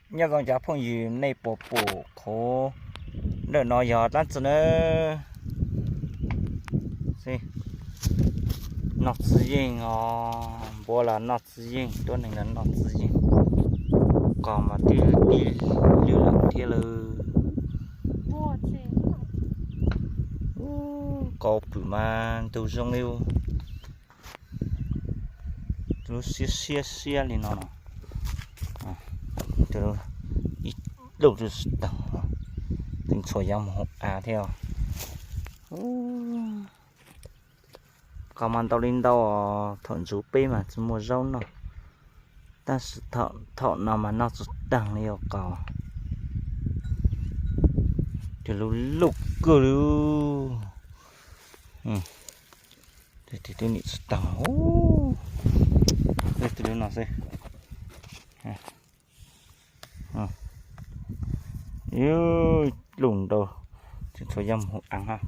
Nyob zoo cov phooj ywg, nej puas pum qhuav? Ntawm no yog dlaab tsi na? Noj txiv yeej os, npua los noj txiv yeej, tuab neeg los noj txiv yeej. Qos mas tij tij lwj lawm thiab lawm. Qos pwm mas ntug zoo li lub siab siab siab li no no. Ib lub tsis taag, tseem tshuav yav mus hauv av thiab. Qos mas ntau li ntau os, thaum ntsuv peb mas tsis muaj zaub noj, tab sis thaum no mas noj tsis taag li os qos. Tus lub luj kawg li. Tus nim tsis taag, tus lub no xwb. Lub ntau, tseem tshuav yav mus hauv av hab.